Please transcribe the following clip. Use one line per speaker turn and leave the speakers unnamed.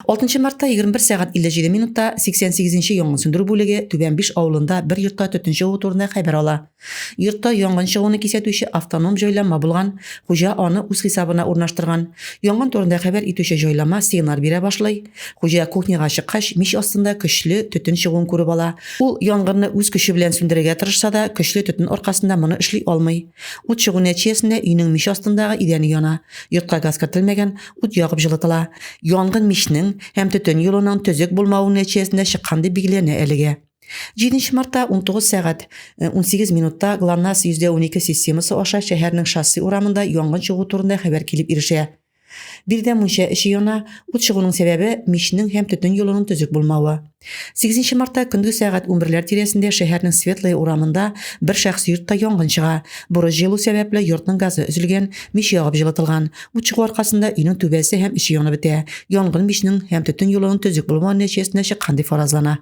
6 мартта 21 сәгать 57 минутта 88 нче янгын сүндерү бүлеге Түбән Биш авылында бер йортта төтен чыгу турында хәбәр ала. Йортта янгын чыгуны кисәтүче автоном җайланма булган, хуҗа аны үз хисабына урнаштырган. Янгын турында хәбәр итүче җайланма сигнал бирә башлый. Хуҗа кухняга чыккач, мич астында көчле төтен чыгуын күреп ала. Ул янгынны үз көче белән сүндерергә тырышса да, көчле төтен аркасында моны эшли алмый. Ут чыгу нәтиҗәсендә өйнең мич астындагы идәне яна. Йортка газ кертелмәгән, ут ягып җылытыла. Янгын мичнең һәм төтен юлының төзек булмавы нәтиҗәсендә чыккан дип билгеләнә әлегә. 7 мартта 19 сәгать 18 минутта ГЛОНАСС 112 системасы аша шәһәрнең Шоссе урамында янгын чыгу турында хәбәр килеп ирешә. Биредә мунча эче яна, ут чыгуның сәбәбе, мичнең һәм төтен юлының төзек булмавы. 8 мартта көндез сәгать 11ләр тирәсендә шәһәрнең Светлая урамында бер шәхси йортта янгын чыга. Бурыч җыелу сәбәпле, йортның газы өзелгән, мич ягып җылытылган. Ут чыгу аркасында өйнең түбәсе һәм эче янып бетә. Янгын мичнең һәм төтен юлының төзек булмавы нәтиҗәсендә чыккан дип фаразлана.